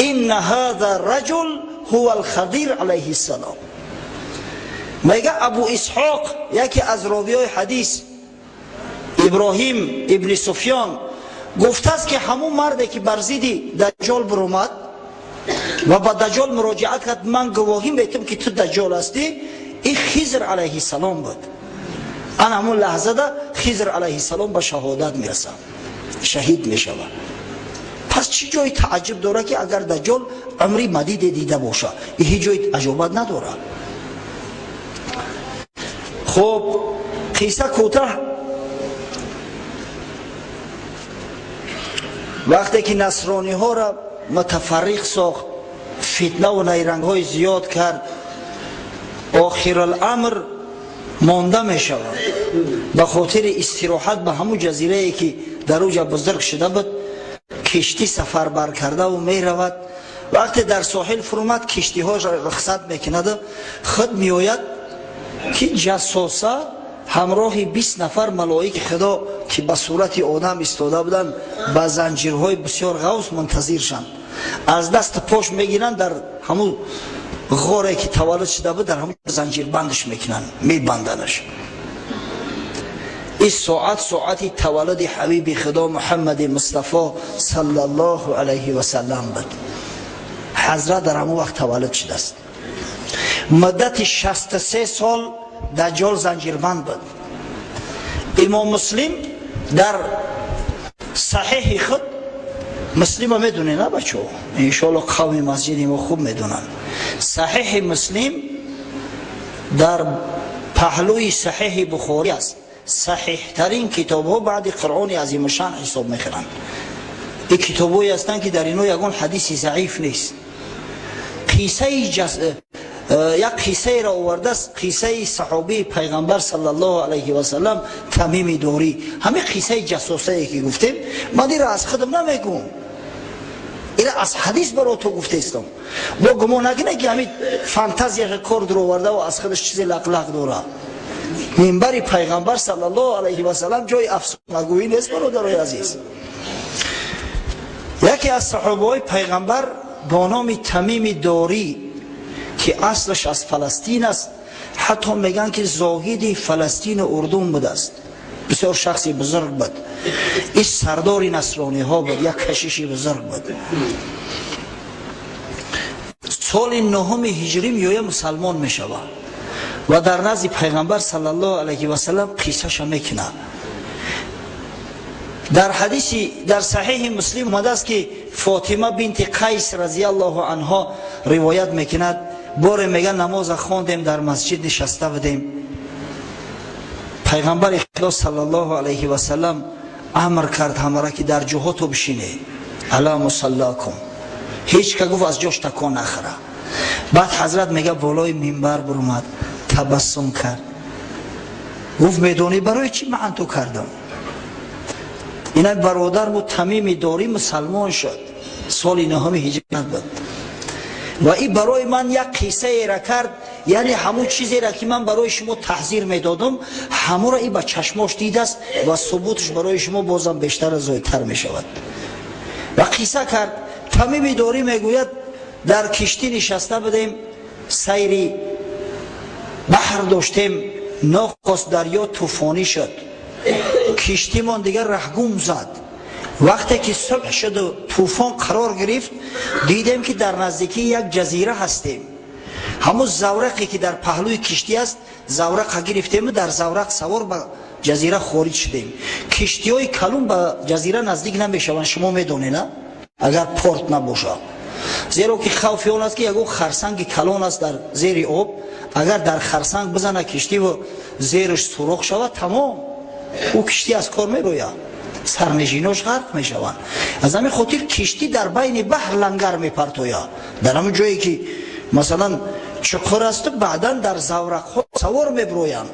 инна ҳаза раҷул ҳува алхадир алайҳи ссалом. Мега Абу Исҳоқ, яке аз ровиёи ҳадис, Иброҳим ибни Суфён гуфтааст, ки ҳамун марде ки бар зидди Даҷҷол биромад ва ба Даҷҷол муроҷиат кард, ман гувоҳӣ метам, ки ту Даҷҷол ҳастӣ, ин Хизр алайҳиссалом буд. Ана ҳамун лаҳзада Хизр алайҳиссалом ба шаҳодат мерасад, шаҳид мешавад. Пас чӣ ҷои тааҷҷуб дорад, ки агар Даҷҷол умри мадиде дида бошад? Ин ҳеҷ ҷои аҷобат надорад. Хуб, қисса кӯтаҳ. Вақте ки насрониҳоро мутафарриқ сохт, фитнаву найрангҳои зиёд кард, охируламр монда мешавад. Ба хотири истироҳат ба ҳамун ҷазирае, ки дар уҷа бузург шуда буд, киштӣ сафарбар кардаву меравад. Вақте дар соҳил фурӯмад, киштиҳоро рухсат мекунаду худ меояд, ки ҷассоса ҳамроҳи 20 нафар малоики Худо, ки ба сурати одам истода буданд, ба занҷирҳои бисёр ғавс мунтазиршанд. Аз даст пош мегиранд, дар ҳамун ғоре ки таваллуд шуда буд, дар ҳамун занҷирбандаш мекунанд, мебанданаш. Ин соат соати таваллуди ҳабиби Худо Муҳаммади Мустафо саллаллоҳу алайҳи васаллам буд. Ҳазрат дар ҳамун вақт таваллуд шудааст. Муддати 63 сол Даҷҷол занҷирбанд буд. Имом Муслим дар Саҳеҳи худ, Муслима медонед, на, бачаҳо? Иншоалло, қавми масҷиди мо хуб медонанд. Саҳеҳи Муслим дар паҳлӯи Саҳеҳи Бухорӣ аст, саҳиҳтарин китобҳо баъди Қуръони азимушшан ҳисоб мехӯранд. Ин китобҳое ҳастанд, ки дар ино ягон ҳадиси заиф нест. Қиссаи як қиссаеро овардааст, қиссаи саҳобии Пайғамбар саллаллоҳу алайҳи васалам, Тамими Дорӣ. Ҳамин қиссаи ҷассосае, ки гуфтем, ман ира аз худам намегӯм, ира аз ҳадис баро ту гуфтестам. Бо гумон накунед, ки ҳамин фантазияша кор дуровардаву аз худаш чизе лақлақ дора. Минбари Пайғамбар саллаллоҳу алайҳи васалам ҷои афсонагӯӣ нест, бародарои азиз. Яке аз саҳобаҳои Пайғамбар бо номи Тамими Дорӣ, ки аслаш аз Фаластин аст, ҳатто мегӯянд, ки зоҳиди Фаластину Урдун будааст, бисёр шахси бузург буд. Ин сардори насрониҳо буд, як кашиши бузург буд. Соли нуҳуми ҳиҷрӣ меоя, мусалмон мешавад ва дар назди Пайғамбар саллаллоҳу алайҳи васалам қиссаша мекунад. Дар ҳадиси дар Саҳиҳи Муслим омадааст, ки Фотима бинти Қайс разиаллоҳу анҳо ривоят мекунад: боре, мега, намоза хондем, дар масҷид нишаста будем. Пайғамбари Худо саллаллоҳу алайҳи васалам амр кард ҳамара, ки дар ҷоҳото бишине, على مصلاكم, ҳеҷ ка, гуфт, аз ҷош такон нахӯра. Баъд ҳазрат, мега, болои минбар буромад, табассум кард, гуфт: «Медонӣ, барои чӣ ман ту кардам?» Инак бародарму Тамими Дорӣ мусалмон шуд, соли нуҳуми ҳиҷрат буд ва и барои ман як қиссаера кард, яъне ҳамун чизера, ки ман барои шумо таҳзир медодам, ҳамура и ба чашмош дидааст ва субуташ барои шумо бозам бештар зоидтар мешавад. Ва қисса кард. Тамими Дорӣ мегӯяд: дар киштӣ нишаста будем, сайри баҳр доштем. Нохост дарё тӯфонӣ шуд, киштимон дигар раҳгум зад. Вақте ки субҳ шуду тӯфон қарор гирифт, дидем, ки дар наздикии як ҷазира ҳастем. Ҳамун заврақе, ки дар паҳлӯи киштӣ аст, заврақа гирифтему дар заврақ савор ба ҷазира хориҷ шудем. Киштиҳои калун ба ҷазира наздик намешаванд, шумо медонед, агар порт набошад, зеро ки хавфи он аст, ки ягон харсанги калон аст дар зери об. Агар дар харсанг бизана киштиву зериш сурох шавад, тамом, ӯ киштӣ аз кор мерояд, сарнишинош ғарқ мешаванд. Аз ҳамин хотир киштӣ дар байни баҳр лангар мепартояд, дар ҳамон ҷое, ки масалан чуқур асту баъдан дар заврақҳо савор мебироянд.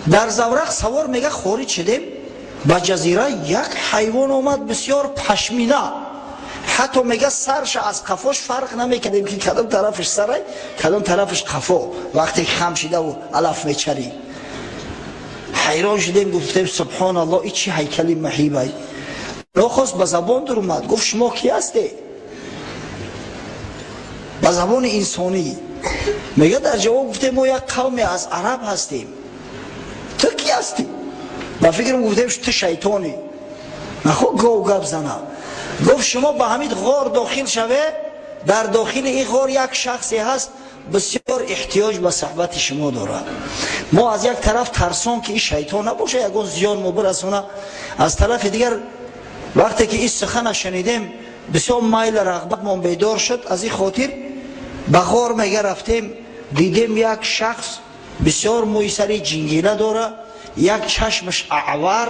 Дар заврақ савор, мега, хориҷ шудем ба ҷазира. Як ҳайвон омад, бисёр пашмина, ҳатто, мега, сарша аз қафош фарқ намекардем, ки кадом тарафаш сарай, кадом тарафаш қафо. Вақте ки хам шидаву алаф мечарид, ҳайрон шудем, гуфтем: «Субҳоналлоҳ, и чӣ ҳайкали маҳибай?» Нохост ба забон дурумад, гуфт: «Шумо кӣ ҳастед?» Ба забони инсонӣ. Мега, дар ҷавоб гуфтем: «Мо як қавме аз араб ҳастем, ту кӣ ҳастӣ?» Ба фикрам гуфтем: «Ту шайтонӣ, нахо гов гап зана». Гуфт: «Шумо ба ҳамин ғор дохил шаве, дар дохили ин ғор як шахсе ҳаст, бисёр эҳтиёҷ ба суҳбати шумо дорад». Мо аз як тараф тарсон, ки ин шайтон набоша, ягон зиён мо бирасона, аз тарафи дигар, вақте ки ин сухана шунидем, бисёр майл рағбатмон бедор шуд. Аз ин хотир ба ғор, мега, рафтем, дидем, як шахс бисёр мӯи сари ҷингила дора, як чашмаш аъвар,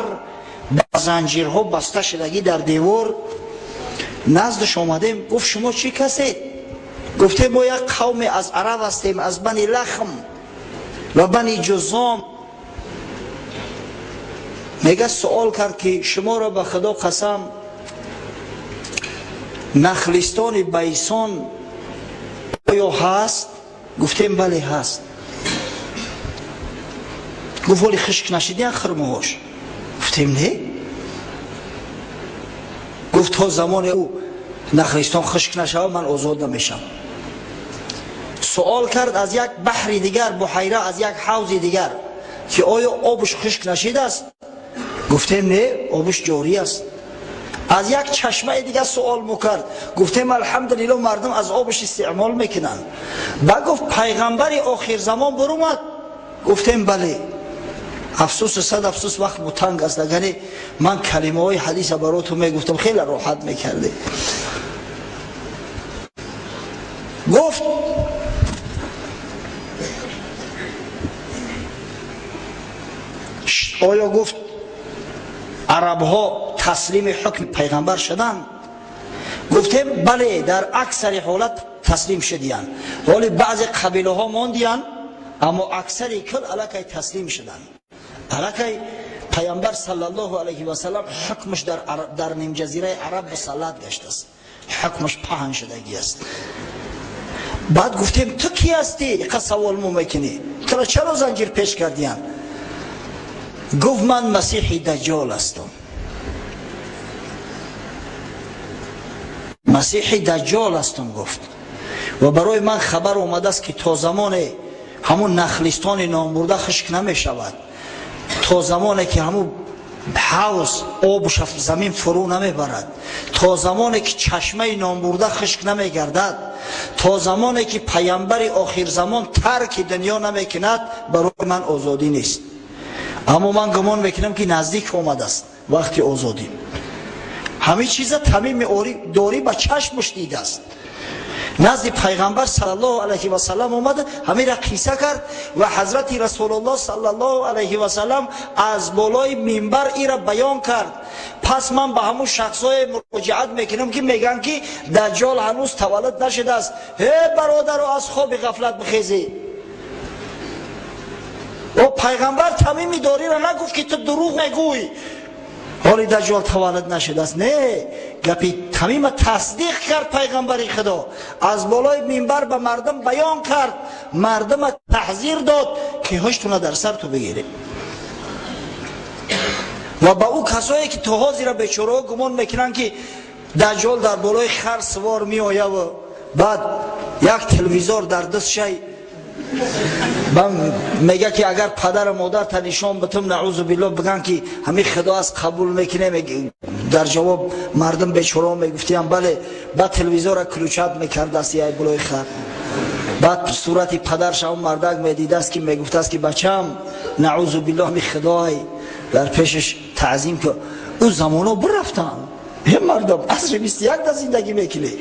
ба занҷирҳо баста шудагӣ дар девор. Наздаш омадем, гуфт: «Шумо чӣ касед?» Гуфтем: «Мо як қавме аз араб ҳастем, аз Бани Лахм ва Бани Ҷузом». Мега, суол кард, ки шуморо ба Худо қасам, нахлистони Байсон оё ҳаст? Гуфтем: «Бале, ҳаст». Гуфт: «Ҳоли хишк нашидиян хурмоҳош?» Гуфтем: «Не». Гуфт: «То замоне ӯ нахлистон хишк нашавад, ман озод намешам». Суол кард аз як баҳри дигар, буҳайра, аз як ҳавзи дигар, ки оё обш хишк нашидааст? Гуфтем: «Не, обш ҷорӣ аст». Аз як чашмаи дигар суол мукард, гуфтем: «Алҳамдулилло, мардум аз обш истеъмол мекунанд». Ба гуфт: «Пайғамбари охирзамон бурумад?» Гуфтем: «Бале». Афсӯс, сад афсӯс, вақт мутанг аст. Агаре ман калимаҳои ҳадиса баротун мегуфтам, хеле роҳат мекардем. Гуфт оё, гуфт, арабҳо таслими ҳукми пайғамбар шуданд? Гуфтем бале, дар аксари ҳолат таслим шудиянд. Ҳоли баъзе қабилаҳо мондиянд, аммо аксари кул аллакай таслим шуданд. Аллакай пайғамбар саллаллоҳу алайҳи васаллам ҳукмаш дар нимҷазираи араб мусаллат гаштааст, ҳукмаш паҳн шудагӣ аст. Баъд гуфтем ту кӣ ҳастӣ, иқа савол мо мекунӣ, туро чаро занҷир пеш кардиянд? Гуфт ман масиҳи даҷҷол ҳастам. Масиҳи даҷҷол ҳастам, гуфт, ва барои ман хабар омадааст, ки то замоне ҳамун нахлистони номбурда хушк намешавад, то замоне ки ҳамун ҳавз обуш замин фурӯ намебарад, то замоне ки чашмаи номбурда хушк намегардад, то замоне ки пайғамбари охирзамон тарки дунё намекунад, барои ман озодӣ нест. Аммо ман гумон мекунам, ки наздик омадааст вақти озодӣ. Ҳамин чиза Тамими Дорӣ ба чашмаш дидааст. Назди пайғамбар саллаллоҳу алайҳи васаллам омада, ҳамира қисса кард ва ҳазрати Расулуллоҳ саллаллоҳу алайҳи васаллам аз болои минбар ира баён кард. Пас ман ба ҳамун шахсҳое муроҷиат мекунам, ки мегӯянд, ки Даҷҷол ҳанӯз таваллуд нашудааст. Ҳе бародаро, аз хоби ғафлат бихезед. О пайғамбар Тамими Дориро нагуфт, ки ту дурӯғ мегӯй, ҳоли Даҷҷол таваллуд нашудааст. Не, гапи Тамима тасдиқ кард пайғамбари Худо, аз болои минбар ба мардум баён кард, мардума таҳзир дод, ки ҳуштуна дар сар ту бигиред. Ва ба ӯ касое, ки то ҳозира бечораҳо гумон мекунанд, ки Даҷҷол дар болои хар сувор меояву баъд як телевизор дар дастшай мега, ки агар падару модарта нишон битум, наъузу биллоҳ, биган, ки ҳамин Худо аст, қабул мекунем. Дар ҷавоб мардум бечораҳо мегуфтиянд бале. Баъд телевизора включать мекардааст яй болои хар, баъд сурати падарша он мардак медидааст, ки мегуфтааст, ки бачам, наъузу биллоҳ, ҳами Худой, дар пешаш таъзим ку. Ӯ замоно бирафтанд. Е мардум, асри 21 да зиндагӣ мекунед.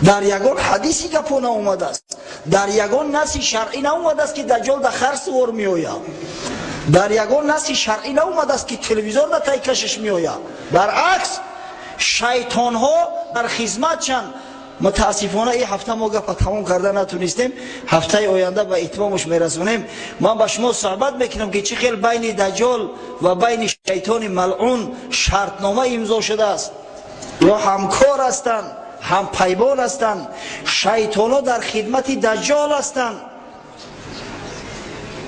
Дар ягон ҳадиси гапо наомадааст, дар ягон наси шаръӣ наомадааст, ки Даҷҷол дар хар сувор меояд. Дар ягон наси шаръӣ наомадааст, ки телевизор дар тай кашиш меояд. Баръакс, шайтонҳо дар хизматшанд. Мутаассифона, ин ҳафта мо гапа тамом карда натунистем, ҳафтаи оянда ба итмомаш мерасонем. Ман ба шумо суҳбат мекунам, ки чӣ хел байни Даҷҷол ва байни шайтони малъун шартнома имзо шудааст, ё ҳамкор ҳастанд, ҳампаймон ҳастанд. Шайтонҳо дар хидмати Даҷҷол ҳастанд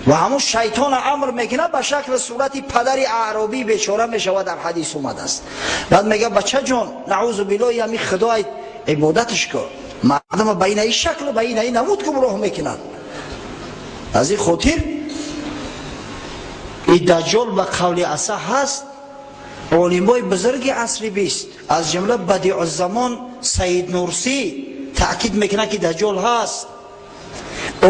ва ҳамун шайтона амр мекунад, ба шакли сурати падари аъробӣ бечора мешавад, дар ҳадис омадааст. Баъд мега: бача ҷон, наъузу биллоҳи, ҳами Худой ибодатш кун. Мардума ба инаи шакл, ба инаи намуд гумроҳ мекунанд. Аз ин хотир и Даҷҷол ба қавли аса ҳаст. Олимои бузурги асри 20, аз ҷумла Бадиъуззамон Саид Нурсӣ, таъкид мекунад, ки Даҷҷол ҳаст.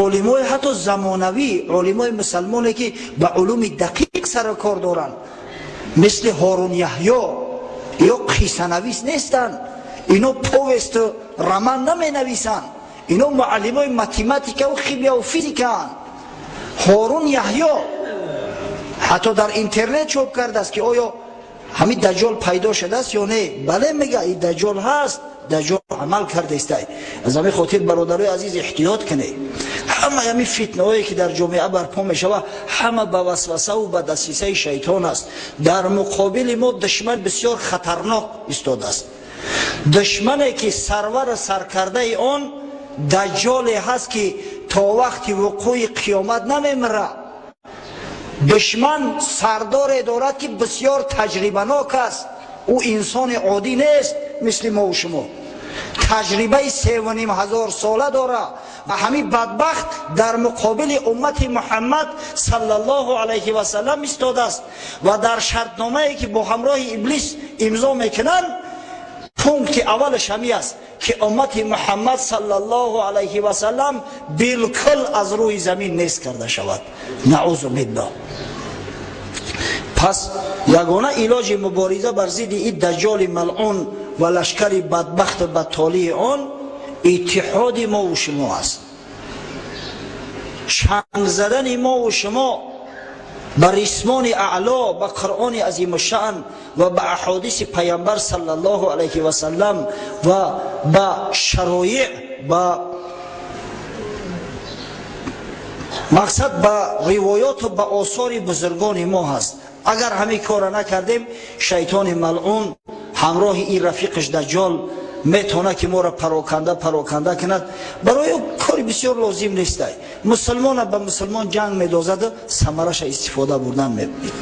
Олимои ҳатто замонавӣ, олимои мусалмоне, ки ба улуми дақиқ сару кор доранд, мисли Ҳорун Яҳё, ё қиссанавис нестанд, ино повесту роман наменависанд, ино муаллимои математикаву химияву физикаанд. Ҳорун Яҳё ҳатто дар интернет чоп кардааст, ки оё ҳамин Даҷҷол пайдо шудааст ё не. Бале, мега, и Даҷҷол ҳаст, Даҷҷол амал кардаистай. Аз ҳамин хотир, бародарои азиз, эҳтиёт кунед. Ҳама ҳамин фитнаҳое, ки дар ҷомеа барпо мешавад, ҳама ба васвасаву ба дасисаи шайтон аст. Дар муқобили мо душман бисёр хатарнок истодааст, душмане, ки сарвару саркардаи он Даҷҷоле ҳаст, ки то вақти вуқӯи қиёмат намемирад. Душман сардоре дорад, ки бисёр таҷрибанок аст. Ӯ инсони оддӣ нест, мисли мову шумо, таҷрибаи 3500 сола дорад. Ва ҳамин бадбахт дар муқобили уммати Муҳаммад саллаллоҳу алайҳи васаллам истодааст ва дар шартномае, ки бо ҳамроҳи Иблис имзо мекунанд, пункти аввалаш ҳами аст, ки уммати Муҳаммад саллаллоҳу алайҳи васаллам билкул аз рӯи замин нест карда шавад, наъузу биллоҳ. Пас ягона илоҷи мубориза бар зидди ин даҷҷоли малъун ва лашкари бадбахту бадтолии он иттиҳоди мову шумо аст. Чанг задани мову шумо ба рисмони аъло, ба Қуръони азимушшаън ва ба аҳодиси Пайғамбар саллаллоҳу алайҳи васаллам ва ба шароеъ, ба мақсад, ба ривоёту ба осори бузургони мо ҳаст. Агар ҳамин корро накардем, шайтони малъун ҳамроҳи ин рафиқаш даҷҷол метавонад, ки моро пароканда пароканда кунад. Барои ӯ кори бисёр лозим нестай. Мусулмона ба мусулмон ҷанг медозаду самараша истифода бурдан мебинед.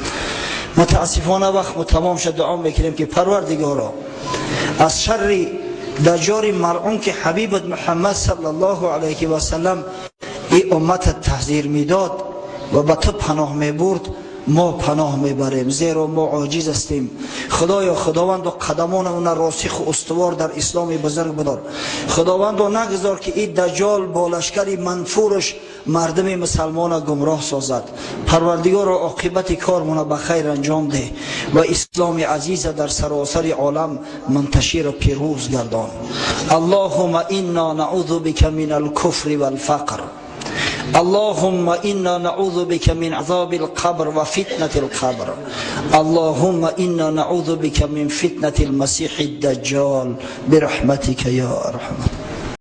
Мутаассифона, вақтму тамом шуд. Дуо мекунем, ки Парвардигоро, аз шарри даҷҷоли малъун, ки ҳабибат Муҳаммад саллаллоҳу алайҳи васаллам и уммата таҳзир медод ва ба ту паноҳ мебурд, мо паноҳ мебарем, зеро мо оҷиз ҳастем. Худоё, Худовандо, қадамонамона росиху устувор дар исломи бузург бидор. Худовандо, нагузор, ки ин даҷҷол бо лашкари манфураш мардуми мусалмона гумроҳ созад. Парвардигоро, оқибати кормона ба хайр анҷом деҳ ва исломи азиза дар саросари олам мунташиру пирӯз гардон. Аллоҳума инна наузу бика мин алкуфри валфақр. اللهم إنا نعوذ بك من عذاب القبر وفتنة القبر. اللهم إنا نعوذ بك من فتنة المسيح الدجال برحمتك يا أرحم.